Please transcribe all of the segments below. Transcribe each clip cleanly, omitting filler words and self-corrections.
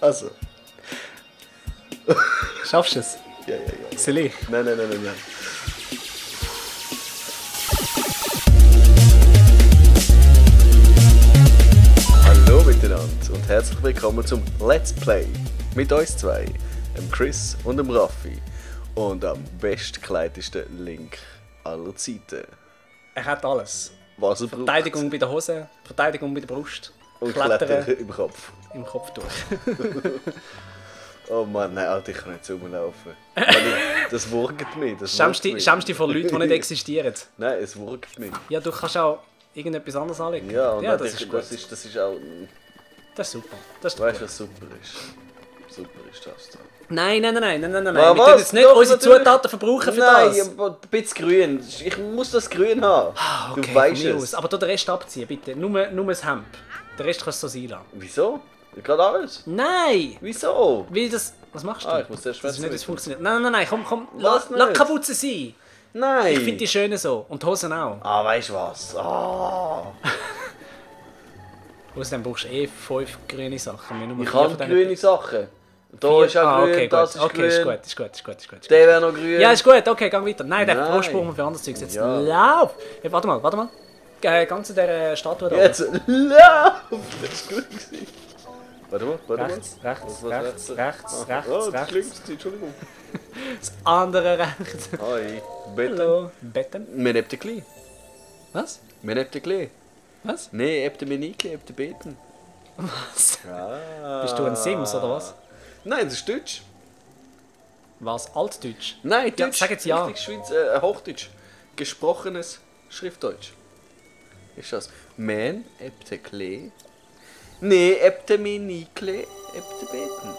Also. Schaffst du es? Ja. Soll ich? Nein. Hallo miteinander und herzlich willkommen zum Let's Play mit uns zwei, dem Chris und dem Raffi und am bestgekleidetsten Link aller Zeiten. Er hat alles. Was er braucht. Verteidigung bei der Hose, Verteidigung bei der Brust, Und Klettern im Kopf. im Kopf durch. Oh Mann, nein, Alter, ich kann nicht so rumlaufen. Das wurgt mich. Schämst du dich vor Leuten, die nicht existieren? Nein, es wurgt mich. Ja, du kannst auch irgendetwas anderes anlegen. Ja, und das ist gut. das ist auch... Das ist super. Das ist Weißt du, gut. was super ist? Super ist das da. Nein. Aber Wir was? tun jetzt nicht Doch, unsere natürlich. Zutaten verbrauchen für Nein, das. aber ein bisschen grün. Ich muss das grün haben. Okay, Du weißt von mir es. aus. Aber tu den Rest abziehen, bitte. Nur das Hemd. Den Rest kannst du so sein lassen. Wieso? Gerade alles? Nein! Wieso? Weil das... Was machst du? Ah, ich muss zuerst das ist nicht, schwätzen das funktioniert. Nein, komm. Was Lass nicht? Kapuze sein. Nein! Ich finde die schön so. Und die Hosen auch. Ah, weißt du was? Ah. Außerdem brauchst du 5 grüne Sachen. Wir nur Ich 4 habe von denen- grüne Sachen. Da 4. ist auch grün, okay, das gut. ist Okay, grün. ist gut. Der wäre noch grün. Ja, ist gut. Okay, geh weiter. Nein, den Nein. Brust brauchen wir für anderes Zeug. Jetzt Ja. lauf! Hey, warte mal. Ganz in dieser Statue da. Jetzt lauf! Das ist gut gewesen. Warte mal. Rechts. Oh, das links, Entschuldigung. Das andere rechts. Hi. Betten. Hallo. Betten. Wir nehmen den Klee. Was? Wir nehmen den Klee. Was? Nein, eben den Miniklee, eben den Beten. Was? Ah. Bist du ein Sims oder was? Nein, das ist Deutsch. Was? Altdeutsch? Nein, Ja, Deutsch. sag jetzt ja. Richtig Schweiz, Hochdeutsch. Gesprochenes Schriftdeutsch. Ist das? Man, eben den Klee. Nein, eben den Miniklee, eben den Beten.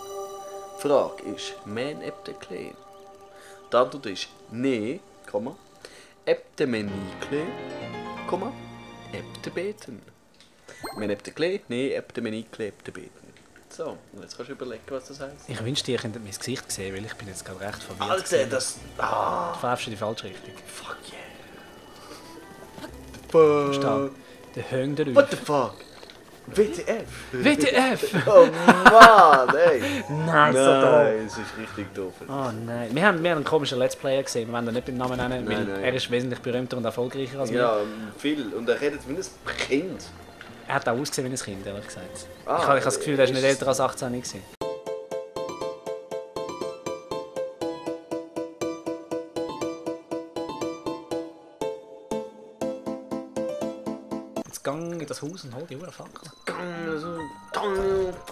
Frage ist, man, eben den Klee. Die Antwort ist, nein, Komma, eben den Miniklee, Komma, eben den Beten. Man, eben den Klee, nein, eben den Miniklee, eben den Beten. So, und jetzt kannst du überlegen, was das heisst. Ich wünschte, ihr könntet mein Gesicht sehen, weil ich bin jetzt gerade recht verwirrt. Alles gesehen, das... Ah, Du fährst in die falsche Richtung. fuck yeah. Verstehst der Höng What the fuck? WTF? WTF! Oh Mann, ey! Nein, so doof. Nein, es ist richtig doof. Oh nein. Wir haben einen komischen Let's Player gesehen, wir wollen ihn nicht beim Namen nennen, weil Nein. er ist wesentlich berühmter und erfolgreicher als wir. Ja, viel. Und er redet wie ein Kind. Er hat auch ausgesehen wie ein Kind, ehrlich gesagt. Ah, ich habe das Gefühl, er ist nicht ist- älter als 18 gewesen. Jetzt gang in das Haus und hol die Uhr Fackel.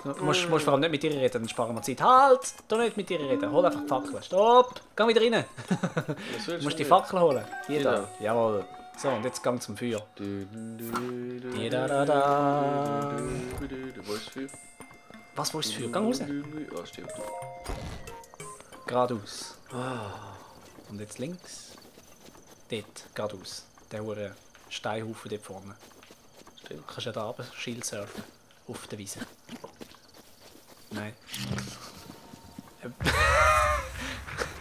Du musst vor allem nicht mit ihr reden, dann sparen wir Zeit. Halt! Du nicht mit ihr reden, hol einfach die Fackel. Stopp! Geh wieder rein! Du musst die Fackel holen. Hier da. Genau. Jawohl. So, und jetzt gang zum Feuer. Wo ist das Feuer? Was, wo ist das Feuer? Gang raus. Ah, stimmt. Geradeaus. Und jetzt links. Dort, geradeaus. Der hure Steinhaufen dort vorne. Stimmt. Du kannst ja da oben Schild surfen. Auf der Wiese. Nein.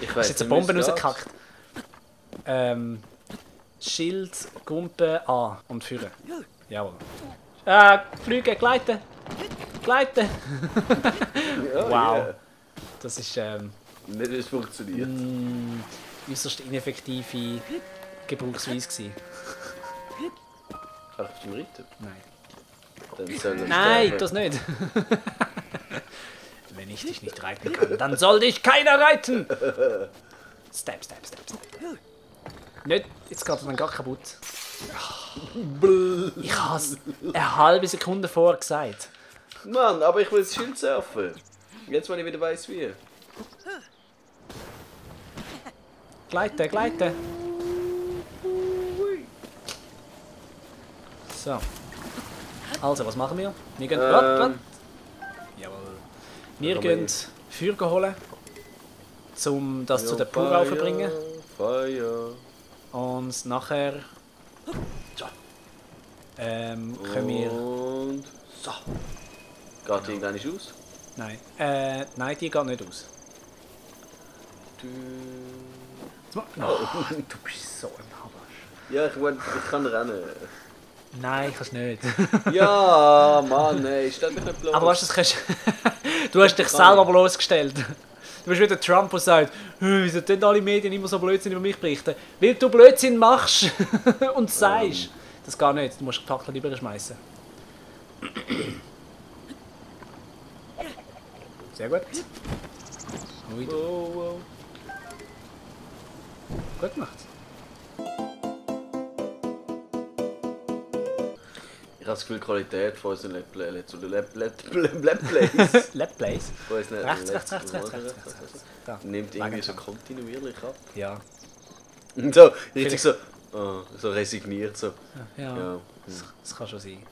Ich Hast weiss jetzt eine nicht, Bombe wie es geht. rausgekackt? Schild, Gumpe an und führen. Jawohl. Fliegen, gleiten! Gleiten! Ja, Wow. yeah. Das ist Nicht, wie es funktioniert. äußerst ineffektive Gebrauchsweise gewesen. Kann ich auf dem reiten? Nein. Dann soll er Nein, sterben. das nicht. Wenn ich dich nicht reiten kann, dann soll dich keiner reiten! Step. Nicht, jetzt geht er dann gar kaputt. Ich habe es eine halbe Sekunde vorher gesagt. Mann, aber ich will das Schild surfen. Jetzt, wenn ich wieder weiss, wie. Gleiten. So. Also, was machen wir? Wir gehen... Jawohl. Wir gehen Feuer holen, um das zu der Pura zu bringen. Feuer. Und nachher... können wir... Und... So. Geht die irgendwann aus? Nein. Nein, die geht nicht aus. Oh, du bist so ein Habasch. Ja, ich kann rennen. Nein, kannst nicht. Ja, Mann, ey, stell mich nicht bloß. Aber weißt du, das kannst du hast dich selber bloßgestellt. Du bist wieder Trump, der sagt, wieso tun alle Medien immer so Blödsinn über mich berichten? Weil du Blödsinn machst und sagst. Das geht nicht, du musst die Fackel rüberschmeißen. Sehr gut. Oh. Gut gemacht. Ich habe das Gefühl, die Qualität von unseren Let's Plays. Rechts. Da. Nimmt irgendwie so kontinuierlich ab. Ja. So, richtig so, so resigniert. So. Ja. Das kann schon sein.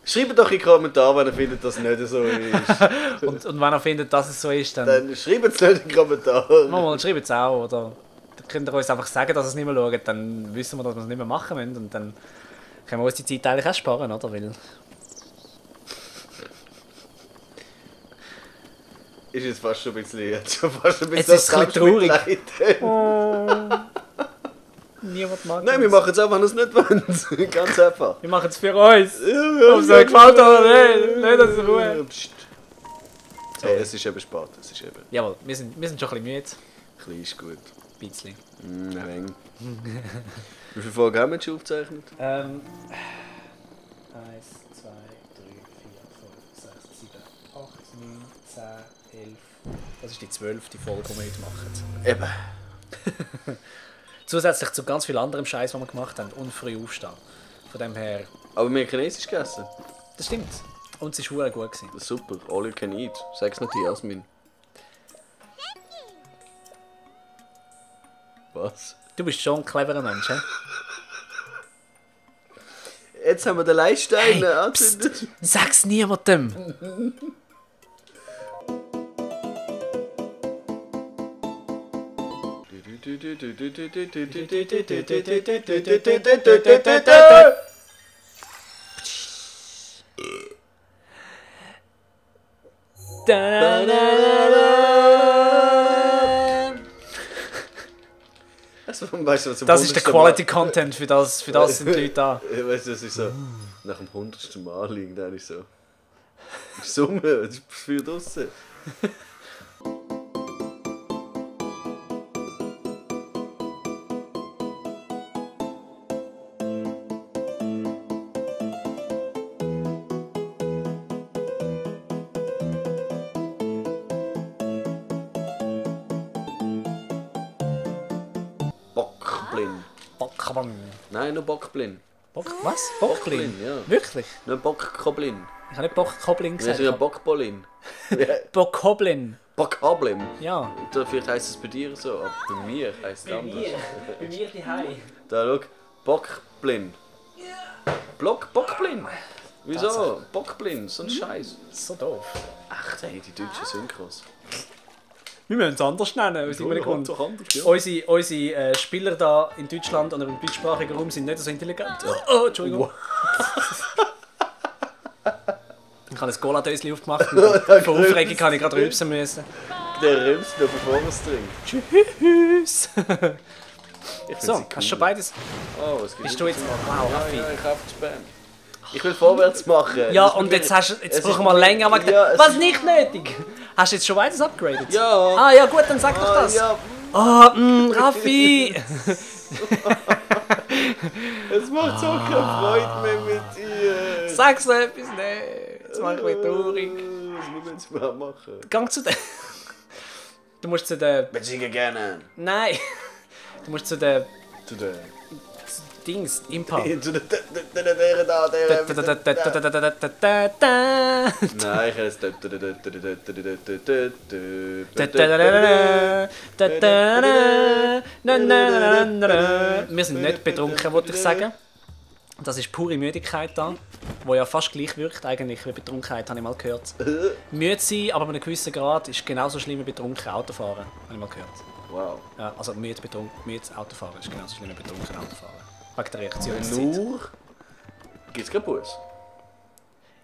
Schreibt doch in die Kommentare, wenn ihr findet, dass es nicht so ist. und wenn ihr findet, dass es so ist, dann schreibt es nicht in die Kommentare. mal schreibt es auch. Oder dann könnt ihr uns einfach sagen, dass ihr es nicht mehr schaut. Dann wissen wir, dass wir es nicht mehr machen müssen. Und dann können wir uns die Zeit eigentlich auch sparen, oder? Weil ist jetzt fast schon ein bisschen, jetzt ist es ist ein bisschen traurig. Niemand mag Nein, wir machen es auch, wenn ihr es nicht wollt. Ganz einfach. Wir machen es für uns. Ja, Ob es euch gefällt oder nicht. Nicht, dass es Ruhe. Hey, es ist eben spät. Es ist eben. Jawohl, wir sind schon ein bisschen müde. Ein bisschen ist gut. Ein bisschen. Ein wenig. Wie viele Folgen haben wir schon aufgezeichnet? 1, 2, 3, 4, 5, 6, 7, 8, 9, 10, 11. Das ist die 12. Folge, die wir heute machen. Eben. Zusätzlich zu ganz viel anderem Scheiß, den wir gemacht haben, und früh aufstehen. Von dem her. Aber wir haben Chinesisch gegessen. Das stimmt. Und es war gut. Das ist super. All you can eat. Sag's nicht, Jasmin. Was? Du bist schon ein cleverer Mensch, hä? Jetzt haben wir den Leitstein Hey, angezündet. Sag's niemandem! Das ist der Quality Content, für das sind die Leute da. Weißt du, das ist so, nach dem 100. Mal liegt da nicht so. Summe, das ist viel draussen. Nein, nur Bockblin. Was? Bockblin? Ja. Wirklich? Nur Bockkoblin. Ich habe nicht Bockkoblin gesagt. Wir sind ja Bockbolin. Bockkoblin. Bockkoblin. Ja. Vielleicht heisst es bei dir so, aber bei mir heisst es anders. Bei mir die Hei. Da schau, Bockblin. Bockblin. Wieso? Bockblin, so ein Scheiß. So doof. Ach, hey, die deutschen Synchros. Wir müssen es anders nennen, aus irgendeinem Grund. Unsere Spieler da in Deutschland oder im deutschsprachigen Raum sind nicht so intelligent. Oh, Entschuldigung. Ich habe ein Cola-Döschen aufgemacht und vor Aufregung habe ich gerade rülpsen müssen. Der rülpst noch bevor er es trinkt. Tschüss! So, cool. hast du schon beides? Oh, was gibt Bist du jetzt... Wow, Raffi. Ja, ich habe Spam. Ich will vorwärts machen. Ja, und jetzt brauchen wir länger. Ja, was nicht nötig? Hast du jetzt schon beides upgraded? Ja. Ah ja, gut, dann sag doch das. Ja. Raffi! Es macht so keine Freude mehr mit dir. Sag's noch etwas nicht. Jetzt mach ich mich traurig. Was müssen wir jetzt mal machen? Gang zu den... Du musst zu den... Wir singen gerne. Nein! Du musst zu den... Zu der... Dings, Impa. Zu der... Nein, ich hätte Wir sind nicht betrunken, wollte ich sagen. Das ist pure Müdigkeit da, die ja fast gleich wirkt eigentlich wie Betrunkenheit, habe ich mal gehört. Müde sein, aber bei einem gewissen Grad ist genauso schlimm wie betrunken Autofahren, habe ich mal gehört. Wow. Ja, also müde Autofahren ist genauso schlimm wie betrunken Autofahren. Wegen der Reaktionszeit. Nur... Gibt es keinen Bus?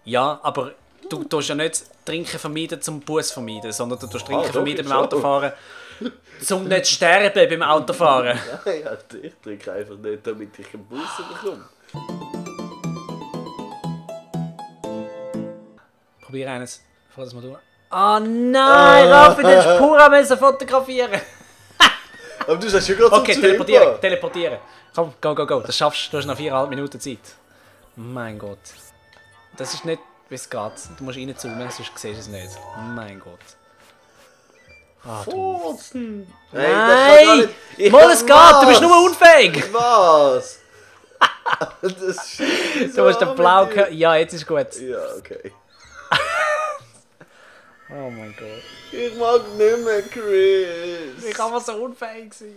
Ja, aber du tust ja nicht Trinken vermeiden zum Bus vermeiden, sondern du tust Trinken doch, vermeiden beim schon. Autofahren, zum nicht sterben beim Autofahren. Nein, ja, ich trinke einfach nicht, damit ich einen Bus bekomme. Probier eines, bevor das mal durch. Oh nein, Raffi, du hättest pur müssen fotografieren. Aber du sagst ja gerade Okay, zum teleportieren, Zurückfahren. teleportieren. Komm, go. Das schaffst du, du hast noch 4,5 Minuten Zeit. Mein Gott. Das ist nicht, wie es geht. Du musst reinzoomen, sonst siehst du es nicht. Mein Gott. Ah, du. Furzen! Nein! Mal, es geht, du bist nur unfähig! Was? Das ist Du musst den blau... Ja, jetzt ist gut. Ja, okay. Oh mein Gott. Ich mag nicht mehr Chris. Wie kann man so unfähig sein?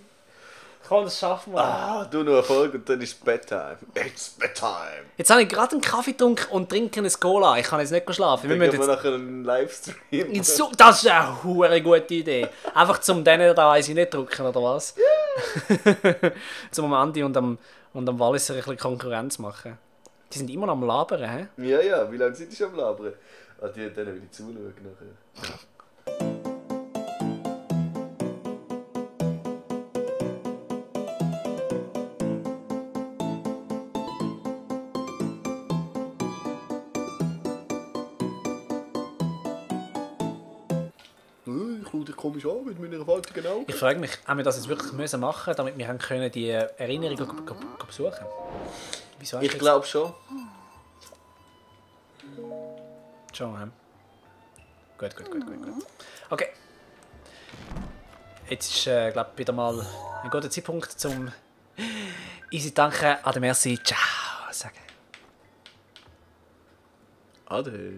Komm, das schaffen wir. Ah, du noch eine Folge und dann ist Bedtime. It's Bedtime. Jetzt habe ich gerade einen Kaffee getrunken und trinke eine Cola. Ich kann jetzt nicht schlafen. Wir Dann müssen gehen wir jetzt... nachher einen Livestream. Das ist eine hure gute Idee. Einfach zum denen da eins nicht drücken, oder was? Zum Andi und am Walliser ein bisschen Konkurrenz machen. Die sind immer noch am Labern, hä? Ja, wie lange sind die schon am Labern? Ah, die dann will ich zuschauen nachher. Ich schaue dich komisch an mit meiner faltigen Augen. Ich frage mich, haben wir das jetzt wirklich müssen machen, damit wir können die Erinnerungen besuchen? Wieso hast du Ich jetzt- glaube schon. Schon, hä? Gut. Okay. Jetzt ist, glaube ich, wieder mal ein guter Zeitpunkt zum easy danken, ade merci, ciao sagen. Ade.